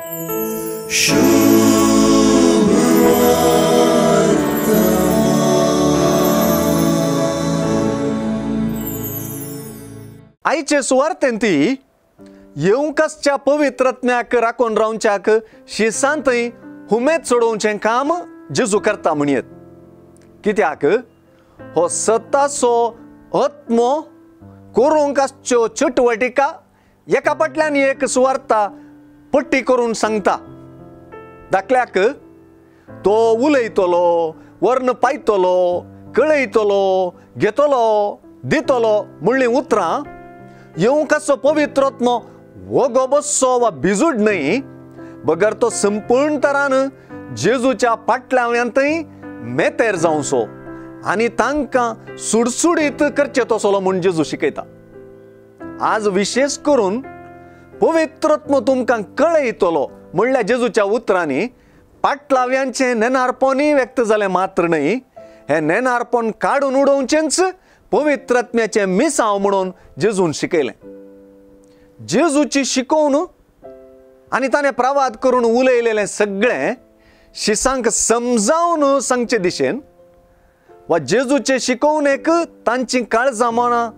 आयचे सुवार्तेन ती येवंक आसच्या पवित्रत्म्याक राखून रावच्याक शिसांतय हुमेद सोडोवचें काम जेजू करता म्हणयेत. कित्याक हो सताचो आत्मो करूंक आसच्यो चटवटिका एका फाटल्यान एक सुवार्ता पट्टी करून सांगता. धाकल्याक तो उलयतलो, वर्ण पायतलो, कळयतलो, घेतलो, दितलो म्हणलीं उतरां येवंक आसचो पवित्रात्मो वोगो बसचो वा भिजूड न्हय, बगर तो संपूर्ण तरान जेजूच्या पाटल्याव्यांतय मेतेर जावचो आनी तांकां सुडसुडीत करचें तसलो म्हूण जेजू शिकयता. आज विशेश करून पवित्रात्मो तुमकां कळयतलो म्हणल्यार जेजूच्या उतरांनी पाटलाव्यांचें नेनारपणूय व्यक्त जालें मात्र न्हय, हें नेनारपण काडून उडोवचेंच पवित्रात्म्याचें मिसांव म्हणून जेजून शिकयलें. जेजूची शिकोवन आनी ताणें प्रवाद करून उलयलेलें सगळें शिसांक समजावन सांगचे दिशेन वा जेजूचे शिकोवणेक तांची काळजां मनां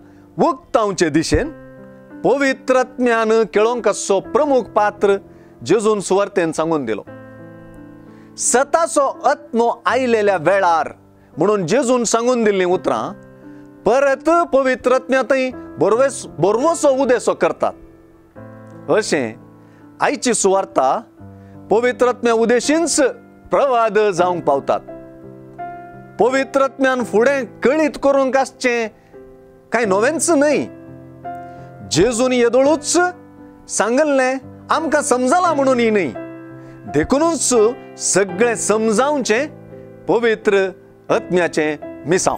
उक्तावचे दिशेन पवित्रात्म्यान खेळोंक आसचो प्रमुख पात्र जेजून सुवार्तेन सांगून दिलो. सताचो आत्मो आयलेल्या वेळार म्हणून जेजून सांगून दिल्लीं उतरां परत पवित्रात्म्यांतय बरवसो उदेसो करतात. अशें आयची सुवार्ता पवित्रात्म्या उदेशींच प्रवाद जावंक पावतात. पवित्रात्म्यान फुडें कळीत करूंक आसचें कांय नवेंच न्हय. जेजून येदोळूच सांगल्लें आमकां समजलां म्हणून ही न्हय, देखुनूच सगळें समजावचें पवित्र आत्म्याचें मिसांव.